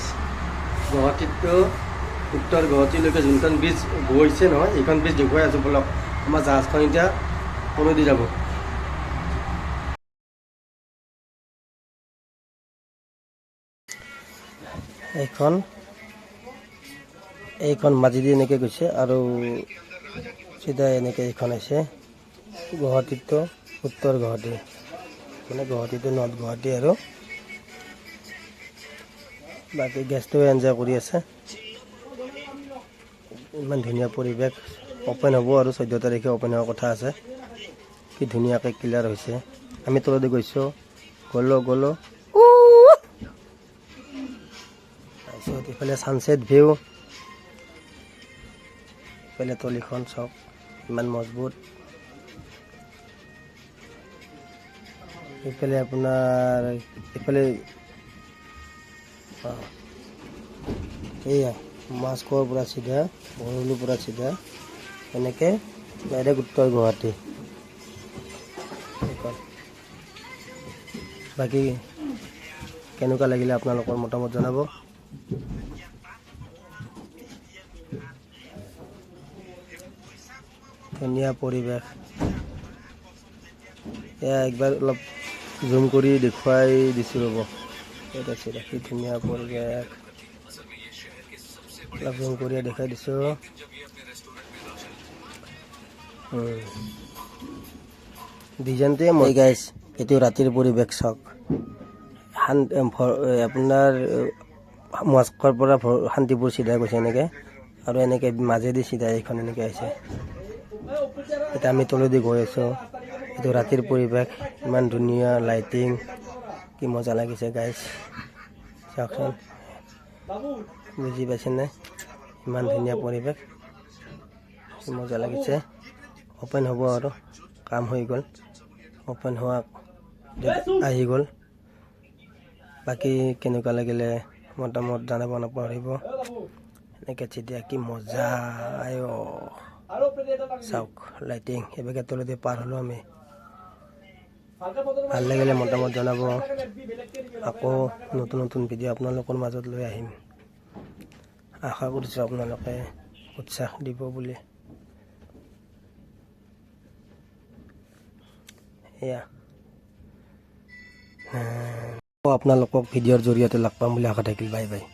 গাইছ, গুৱাহাটীতো উত্তৰ গুৱাহাটীলৈকে যোনখন ব্ৰিজ গৈছে নহয়, এইখন ব্ৰিজ দেখুৱাই আছোঁ। বলক, আমাৰ জাহাজখন এতিয়া তলেদি যাব। এইখন মাজেদি এনেকৈ গৈছে আৰু চিধাই এনেকৈ এইখন আহিছে। গুৱাহাটীতো উত্তৰ গুৱাহাটী, মানে গুৱাহাটীটো নৰ্থ গুৱাহাটী। আৰু বাকী গেষ্টটো এনজয় কৰি আছে। ইমান ধুনীয়া পৰিৱেশ। অ'পেন হ'ব আৰু 14 তাৰিখে অ'পেন হোৱাৰ কথা আছে। কি ধুনীয়াকৈ ক্লিয়াৰ হৈছে। আমি তলদি গৈছোঁ, গ'লো গ'লো। তাৰপিছত ইফালে ছানছেট ভিউ, ইফালে তলিখন চাওক, ইমান মজবুত। ইফালে আপোনাৰ ইফালে এইয়া মাছখোৱাৰ পৰা চিধা, ভৰলুৰ পৰা চিধা এনেকৈ ডাইৰেক্ট উত্তৰ গুৱাহাটী এইখন। বাকী কেনেকুৱা লাগিলে আপোনালোকৰ মতামত জনাব। ধুনীয়া পৰিৱেশ। এয়া একবাৰ অলপ জুম কৰি দেখুৱাই দিছোঁ, ৰ'ব। ইয়াত আছে, কি ধুনীয়া পৰিৱেশ, অলপ জুম কৰি দেখুৱাই দিছোঁ। ডিজাইনটোৱে মই গাইছ। এইটো ৰাতিৰ পৰিৱেশ চাওক। আপোনাৰ মাছখোৱাৰ পৰা শান্তিপুৰ চিধা গৈছে এনেকৈ আৰু এনেকৈ মাজেদি চিধা এইখন এনেকৈ আহিছে। এতিয়া আমি তলেদি গৈ আছোঁ। এইটো ৰাতিৰ পৰিৱেশ, ইমান ধুনীয়া লাইটিং, কি মজা লাগিছে গাইছ, চাওকচোন। বুজি পাইছেনে? ইমান ধুনীয়া পৰিৱেশ, কি মজা লাগিছে। অ'পেন হ'ব আৰু কাম হৈ গ'ল, অ'পেন হোৱা আহি গ'ল। বাকী কেনেকুৱা লাগিলে মতামত জনাব নাপাহৰিব। এনেকৈ যেতিয়া কি মজা, আই চাওক লাইটিং। এইভাগে তলেদি পাৰ হ'লোঁ আমি। ভাল লাগিলে মতামত জনাব। আকৌ নতুন নতুন ভিডিঅ' আপোনালোকৰ মাজত লৈ আহিম। আশা কৰিছোঁ আপোনালোকে উৎসাহ দিব বুলি। এয়া আপোনালোকক ভিডিঅ'ৰ জৰিয়তে লগ পাম বুলি আশা থাকিল। Bye bye.